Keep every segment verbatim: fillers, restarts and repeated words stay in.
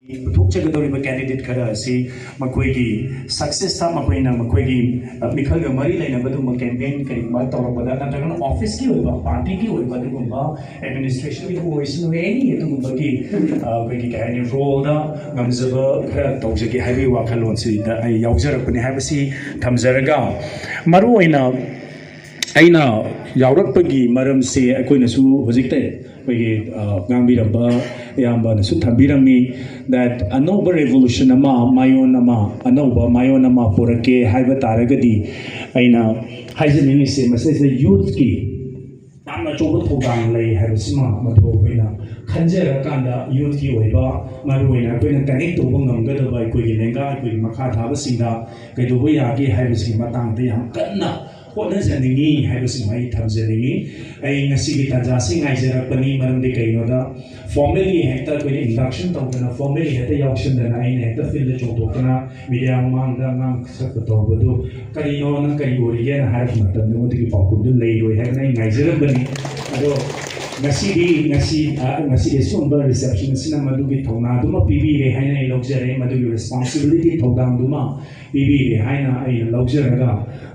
ꯄꯨꯊꯣꯛꯆꯒꯗꯧꯔꯤꯕ candidate ꯈꯔ ꯑꯁꯤ ꯃꯈꯣꯏꯒꯤ ꯁꯛꯁꯦꯁꯇ, ꯃꯈꯣꯏꯅ ꯃꯈꯣꯏꯒꯤ ꯃꯤꯈꯜꯒ ꯃꯔꯤ ꯂꯩꯅꯕ ꯑꯗꯨꯒꯨꯝꯕ ꯀꯦꯝꯄꯦꯟ ꯀꯔꯤꯒꯨꯝꯕ ꯇꯧꯔꯛꯄꯗ, ꯅꯠꯇ꯭ꯔꯒꯅ ꯑꯣꯐꯤꯁꯀꯤ ꯑꯣꯏꯕ, ꯄꯥꯔꯇꯤꯒꯤ ꯑꯣꯏꯕ ꯑꯗꯨꯒꯨꯝꯕ, ꯑꯦꯗꯃꯤꯅꯤꯁꯇ꯭ꯔꯦꯁꯟꯒꯤꯕꯨ ꯑꯣꯏꯁꯅꯨ, ꯑꯦꯅꯤ ꯑꯗꯨꯒꯨꯝꯕꯒꯤ ꯑꯩꯈꯣꯏꯒꯤ ꯀꯩ ꯍꯥꯏꯅꯤ, ꯔꯣꯜꯗ ꯉꯝꯖꯕ ꯈꯔ ꯇꯧꯖꯒꯦ ꯍꯥꯏꯕꯒꯤ ꯋꯥꯈꯜꯂꯣꯟꯁꯤꯗ ꯑꯩ ꯌꯥꯎꯖꯔꯛꯄꯅꯤ ꯍꯥꯏꯕꯁꯤ ꯊꯝꯖꯔꯒ, ꯃꯔꯨꯑꯣꯏꯅ ꯑꯩꯅ ꯌꯥꯎꯔꯛꯄꯒꯤ ꯃꯔꯝꯁꯦ ꯑꯩꯈꯣꯏꯅꯁꯨ ꯍꯧꯖꯤꯛꯇ ꯑꯩꯈꯣꯏꯒꯤ ꯉꯥꯡꯕꯤꯔꯝꯕ ꯏꯌꯥꯝꯕꯅꯁꯨ ꯊꯝꯕꯤꯔꯝꯃꯤ, that ꯑꯅꯧꯕ ꯔꯦꯚꯣꯂꯨꯁꯟ ꯑꯃ, ꯃꯥꯏꯑꯣꯟ ꯑꯃ, ꯑꯅꯧꯕ ꯃꯥꯏꯑꯣꯟ ꯑꯃ ꯄꯨꯔꯛꯀꯦ ꯍꯥꯏꯕ ꯇꯥꯔꯒꯗꯤ, ꯑꯩꯅ ꯍꯥꯏꯖꯅꯤꯡꯉꯤꯁꯦ, ꯃꯁꯤꯗꯩꯁꯤꯗ ꯌꯨꯠꯀꯤ ꯌꯥꯝꯅ ꯑꯆꯧꯕ ꯊꯧꯗꯥꯡ ꯂꯩ ꯍꯥꯏꯕꯁꯤꯃ ꯃꯗꯨ ꯑꯩꯈꯣꯏꯅ ꯈꯟꯖꯔꯀꯥꯟꯗ, ꯌꯨꯠꯀꯤ ꯑꯣꯏꯕ, ꯃꯔꯨꯑꯣꯏꯅ ꯑꯩꯈꯣꯏꯅ ꯀꯅꯦꯛ ꯇꯧꯕ ꯉꯝꯒꯗꯕ ꯑꯩꯈꯣꯏꯒꯤ ꯂꯦꯡꯒꯥ, ꯑꯩꯈꯣꯏꯒꯤ ꯃꯈꯥ ꯊꯥꯕꯁꯤꯡꯗ ꯀꯩꯗꯧꯕ ꯌꯥꯒꯦ ꯍꯥꯏꯕꯁꯤꯒꯤ ꯃꯇꯥꯡꯗ ꯌꯥꯝ ꯀꯟꯅ ꯍꯣꯠꯅꯖꯅꯤꯡꯉꯤ ꯍꯥꯏꯕꯁꯤꯃ ꯑꯩ ꯊꯝꯖꯅꯤꯡꯉꯤ꯫ ꯑꯩ ꯉꯁꯤꯒꯤ ꯇꯥꯟꯖꯥꯁꯤ ꯉꯥꯏꯖꯔꯛꯄꯅꯤ, ꯃꯔꯝꯗꯤ ꯀꯩꯒꯤꯅꯣꯗ, ꯐꯣꯔꯃꯦꯜꯂꯤ ꯍꯦꯛꯇ ꯑꯩꯈꯣꯏꯅ ꯏꯟꯗꯛꯁꯟ ꯇꯧꯗꯅ, ꯐꯣꯔꯃꯦꯜꯂꯤ ꯍꯦꯛꯇ ꯌꯥꯎꯁꯟꯗꯅ, ꯑꯩꯅ ꯍꯦꯛꯇ ꯐꯤꯜꯗ ꯆꯣꯡꯊꯣꯛꯇꯅ ꯃꯤꯗꯤꯌꯥ ꯃꯃꯥꯡꯗ ꯉꯥꯡ ꯁꯛꯄ ꯇꯧꯕꯗꯨ, "ꯀꯔꯤꯅꯣ, ꯅꯪ ꯀꯔꯤ ꯑꯣꯏꯔꯤꯒꯦꯅ?" ꯍꯥꯏꯔꯛꯄ ꯃꯇꯝꯗ ꯃꯗꯨꯒꯤ ꯄꯥꯎꯈꯨꯝꯗꯨ ꯂꯩꯔꯣꯏ ꯍꯥꯏꯗꯅ ꯑꯩ ꯉꯥꯏꯖꯔꯝꯕꯅꯤ꯫ ꯑꯗꯣ ꯉꯁꯤꯗꯤ, ꯉꯁꯤ, ꯑ, ꯉꯁꯤꯗꯤ ꯁꯤꯒꯨꯝꯕ ꯔꯤꯁꯦꯞꯁꯟ ꯑꯁꯤꯅ ꯃꯗꯨꯒꯤ ꯊꯧꯅꯥꯗꯨꯃ ꯄꯤꯕꯤꯔꯦ ꯍꯥꯏꯅ ꯑꯩ ꯂꯧꯖꯔꯦ, ꯃꯗꯨꯒꯤ ꯔꯦꯁꯄꯣꯟꯁꯤꯕꯤꯂꯤꯇꯤ, ꯊꯧꯗꯥꯡꯗꯨꯃ ꯄꯤꯕꯤꯔꯦ ꯍꯥꯏꯅ ꯑꯩꯅ ꯂꯧꯖꯔꯒ,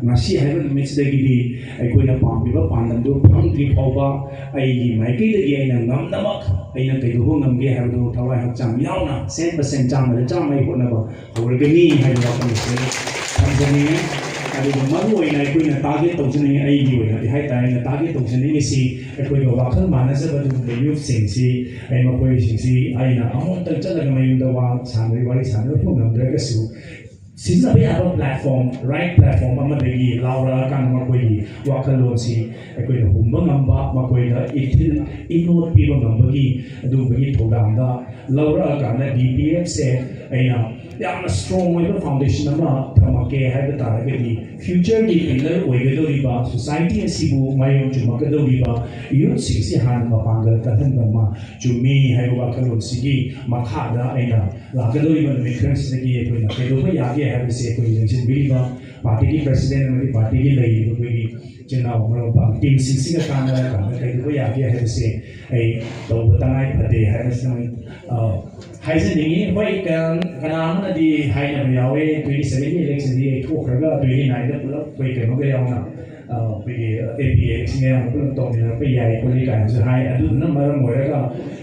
ꯉꯁꯤ ꯍꯥꯏꯕ ꯅꯨꯃꯤꯠꯁꯤꯗꯒꯤꯗꯤ ꯑꯩꯈꯣꯏꯅ ꯄꯥꯝꯂꯤꯕ ꯄꯥꯟꯗꯝꯗꯨ ꯐꯪꯗ꯭ꯔꯤ ꯐꯥꯎꯕ ꯑꯩꯒꯤ ꯃꯥꯏꯀꯩꯗꯒꯤ ꯑꯩꯅ ꯉꯝꯅꯃꯛ ꯑꯩꯅ ꯀꯩꯗꯧꯕ ꯉꯝꯒꯦ ꯍꯥꯏꯕꯗꯨ ꯊꯋꯥꯏ ꯍꯛꯆꯥꯡ ꯌꯥꯎꯅ, ꯁꯦꯟ ꯄꯔꯁꯦꯟ ꯆꯥꯝꯃꯗ ꯆꯥꯝꯃ ꯑꯩ ꯍꯣꯠꯅꯕ ꯍꯧꯔꯒꯅꯤ ꯍꯥꯏꯕ ꯋꯥꯐꯝ ꯑꯁꯤ ꯊꯝꯖꯅꯤꯡꯉꯤ꯫ ꯑꯗꯨꯒ ꯃꯔꯨ ꯑꯣꯏꯅ ꯑꯩꯈꯣꯏꯅ ꯇꯥꯔꯒꯦꯠ ꯇꯧꯖꯅꯤꯡꯉꯤ, ꯑꯩꯒꯤ ꯑꯣꯏꯅꯗꯤ ꯍꯥꯏꯇꯥꯔꯦ, ꯑꯩꯅ ꯇꯥꯔꯒꯦꯠ ꯇꯧꯖꯅꯤꯡꯉꯤꯁꯤ ꯑꯩꯈꯣꯏꯒ ꯋꯥꯈꯜ ꯃꯥꯟꯅꯖꯕ ꯑꯗꯨꯒꯨꯝꯕ ꯌꯨꯠꯁꯤꯡꯁꯤ, ꯑꯩ ꯃꯈꯣꯏꯁꯤꯡꯁꯤ ꯑꯩꯅ ꯑꯃꯨꯛꯇꯪ ꯆꯠꯂꯒ ꯃꯌꯨꯝꯗ ꯋꯥ ꯁꯥꯟꯅ-, ꯋꯥꯔꯤ ꯁꯥꯟꯅꯕ ꯉꯝꯗ꯭ꯔꯒꯁꯨ, ꯁꯤꯖꯤꯟꯅꯕ ꯌꯥꯕ ꯄ꯭ꯂꯦꯠꯐꯣꯝ, ꯔꯥꯏꯠ ꯄ꯭ꯂꯦꯠꯐꯣꯝ ꯑꯃꯗꯒꯤ ꯂꯥꯎꯔꯛꯑꯀꯥꯟꯗ ꯃꯈꯣꯏꯒꯤ ꯋꯥꯈꯜꯂꯣꯟꯁꯤ ꯑꯩꯈꯣꯏꯅ ꯍꯨꯝꯕ ꯉꯝꯕ, ꯃꯈꯣꯏꯗ ꯏꯊꯤꯜ ꯏꯅꯣꯠ ꯄꯤꯕ ꯉꯝꯕꯒꯤ ꯑꯗꯨꯒꯨꯝꯕꯒꯤ ꯊꯧꯗꯥꯡꯗ ꯂꯧꯔꯛꯑꯀꯥꯟꯗ, ꯗꯤ ꯄꯤ ꯑꯦꯐꯁꯦ ꯑꯩꯅ ꯌꯥꯝꯅ ꯁ꯭ꯇꯔꯣꯡ ꯑꯣꯏꯕ ꯐꯥꯎꯟꯗꯦꯁꯟ ꯑꯃ ꯊꯝꯃꯛꯀꯦ ꯍꯥꯏꯕ ꯇꯥꯔꯒꯗꯤ, ꯐ꯭ꯌꯨꯆꯔꯒꯤ ꯄꯤꯂꯔ ꯑꯣꯏꯒꯗꯧꯔꯤꯕ, ꯁꯣꯁꯥꯏꯇꯤ ꯑꯁꯤꯕꯨ ꯃꯥꯏꯑꯣꯟ ꯆꯨꯝꯃꯛꯀꯗꯧꯔꯤꯕ ꯌꯨꯠꯁꯤꯡꯁꯤ ꯍꯥꯟꯅ ꯃꯄꯥꯡꯒꯜ ꯀꯜꯍꯟꯕ ꯑꯃ ꯆꯨꯝꯃꯤ ꯍꯥꯏꯕ ꯋꯥꯈꯜꯂꯣꯟꯁꯤꯒꯤ ꯃꯈꯥꯗ ꯑꯩꯅ ꯂꯥꯛꯀꯗꯧꯔꯤꯕ ꯅꯨꯃꯤꯠ ꯈꯔꯁꯤꯗꯒꯤ ꯑꯩꯈꯣꯏꯅ ꯀꯩꯗꯧꯕ ꯌꯥꯒꯦ ꯍꯥꯏꯕꯁꯤ ꯑꯩꯈꯣꯏ ꯌꯦꯡꯁꯤꯟꯕꯤꯔꯤꯕ ꯄꯥꯔꯇꯤꯒꯤ ꯄ꯭ꯔꯁꯤꯗꯦꯟ ꯑꯃꯗꯤ ꯄꯥꯔꯇꯤꯒꯤ ꯂꯩꯔꯤꯕ ꯑꯩꯈꯣꯏꯒꯤ ꯏꯆꯤꯟ ꯏꯅꯥꯎ ꯃꯔꯨꯞ ꯃꯄꯥꯡ ꯇꯤꯝꯁꯤꯡꯁꯤꯒ ꯇꯥꯟꯅꯔꯀꯥꯟꯗ ꯀꯩꯗꯧꯕ ꯌꯥꯒꯦ ꯍꯥꯏꯕꯁꯦ ꯑꯩ ꯇꯧꯕ ꯇꯉꯥꯏ ꯐꯗꯦ ꯍꯥꯏꯕꯁꯤꯅ ꯑꯩ, ꯑ, ꯍꯥꯏꯖꯅꯤꯡꯉꯤ꯫ ꯍꯣꯏ, ꯀ-, ꯀꯅꯥ ꯑꯃꯅꯗꯤ ꯍꯥꯏꯅꯕ ꯌꯥꯎꯋꯦ, twenty sevenꯒꯤ electionꯗꯤ ꯌꯩꯊꯣꯛꯈ꯭ꯔꯒ twenty nineꯗ ꯄꯨꯂꯞ ꯑꯩꯈꯣꯏ ꯀꯩꯅꯣꯒ ꯌꯥꯎꯅ, ꯑ, ꯑꯩꯈꯣꯏꯒꯤ APHCꯒ ꯌꯥꯎꯅ ꯄꯨꯂꯞ ꯇꯧꯃꯤꯟꯅꯔꯛꯄ ꯌꯥꯏ ꯈꯣꯠꯂꯤ ꯀꯥꯏꯅꯁꯨ ꯍꯥꯏ꯫ ꯑꯗꯨꯗꯨꯅ ꯃꯔꯝ ꯑꯣꯏꯔꯒ,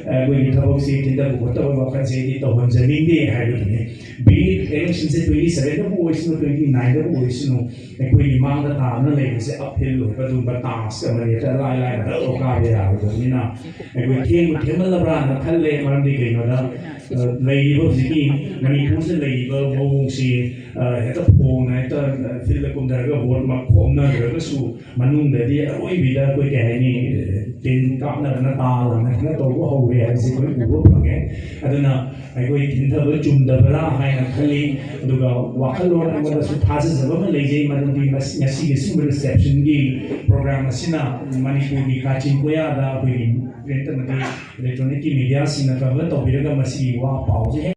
ꯑ, ꯑꯩꯈꯣꯏꯒꯤ ꯊꯕꯛꯁꯤ ꯊꯤꯟꯊꯕ ꯈꯣꯠꯇꯕ ꯋꯥꯈꯜꯁꯦ ꯑꯩꯗꯤ ꯇꯧꯍꯟꯖꯅꯤꯡꯗꯦ ꯍꯥꯏꯕꯗꯨꯅꯤ꯫ Be it electionꯁꯦ twenty sevenꯗꯕꯨ ꯑꯣꯏꯁꯅꯨ, twenty nineꯗꯕꯨ ꯑꯣꯏꯁꯅꯨ, ꯑꯩꯈꯣꯏꯒꯤ ꯃꯥꯡꯗ ꯇꯥꯗꯨꯅ ꯂꯩꯕꯁꯦ uphill ꯑꯣꯏꯕ ꯑꯗꯨꯒꯨꯝꯕ task ꯑꯃꯅꯤ꯫ ꯍꯦꯛꯇ ꯂꯥꯏ ꯂꯥꯏꯅ ꯗꯛ ꯂꯥꯎ ꯀꯥꯕ ꯌꯥꯔꯣꯏꯗꯕꯅꯤꯅ ꯑꯩꯈꯣꯏ ꯊꯦꯡꯕꯨ ꯊꯦꯡꯃꯜꯂꯕ꯭ꯔꯥꯅ ꯈꯜꯂꯦ꯫ ꯃꯔꯝꯗꯤ ꯀꯩꯅꯣꯗ, ꯑ, ꯂꯩꯔꯤꯕ ꯍꯧꯖꯤꯛꯀꯤ ꯃꯅꯤꯄꯨꯔꯁꯤꯗ ꯂꯩꯔꯤꯕ ꯃꯑꯣꯡꯁꯤ, ꯑ, ꯍꯦꯛꯇ ꯐꯣꯡꯅ ꯍꯦꯛꯇ, ꯑ, fieldꯗ ꯀꯨꯝꯊꯔꯒ vote ꯃꯛ ꯈꯣꯝꯅꯗ꯭ꯔꯒꯁꯨ ꯃꯅꯨꯡꯗꯗꯤ ꯑꯔꯣꯏꯕꯤꯗ ꯑꯩꯈꯣꯏ ꯀꯩ ꯍꯥꯏꯅꯤ, ꯇꯤꯟ ꯀꯥꯞꯅꯗꯅ ꯇꯥ ꯂꯪꯅꯗꯅ ꯇꯧꯕ ꯍꯧꯔꯦ ꯍꯥꯏꯕꯁꯤ ꯑꯩꯈꯣꯏ ꯎꯕ ꯐꯪꯉꯦ꯫ ꯑꯗꯨꯅ ꯑꯩꯈꯣꯏ ꯊꯤꯟꯊꯕ ꯆꯨꯝꯗꯕ꯭ꯔꯥ ꯍꯥꯏꯅ ꯈꯜꯂꯤ꯫ ꯑꯗꯨꯒ ꯋꯥꯈꯜꯂꯣꯟ ꯑꯃꯗꯁꯨ ꯊꯥꯖꯖꯕ ꯑꯃ ꯂꯩꯖꯩ, ꯃꯗꯨꯗꯤ ꯃꯁꯤ, ꯉꯁꯤꯒꯤ ꯁꯤꯒꯨꯝꯕ receptionꯒꯤ program ꯑꯁꯤꯅ ꯃꯅꯤꯄꯨꯔꯒꯤ ꯀꯥꯆꯤꯟ ꯀꯣꯌꯥꯗ ꯑꯩꯈꯣꯏꯒꯤ print ꯑꯃꯗꯤ electronicꯀꯤ mediaꯁꯤꯡꯅ cover ꯇꯧꯕꯤꯔꯒ ꯃꯁꯤꯒꯤ ꯋꯥ ꯄꯥꯎꯁꯦ ꯍꯦꯛ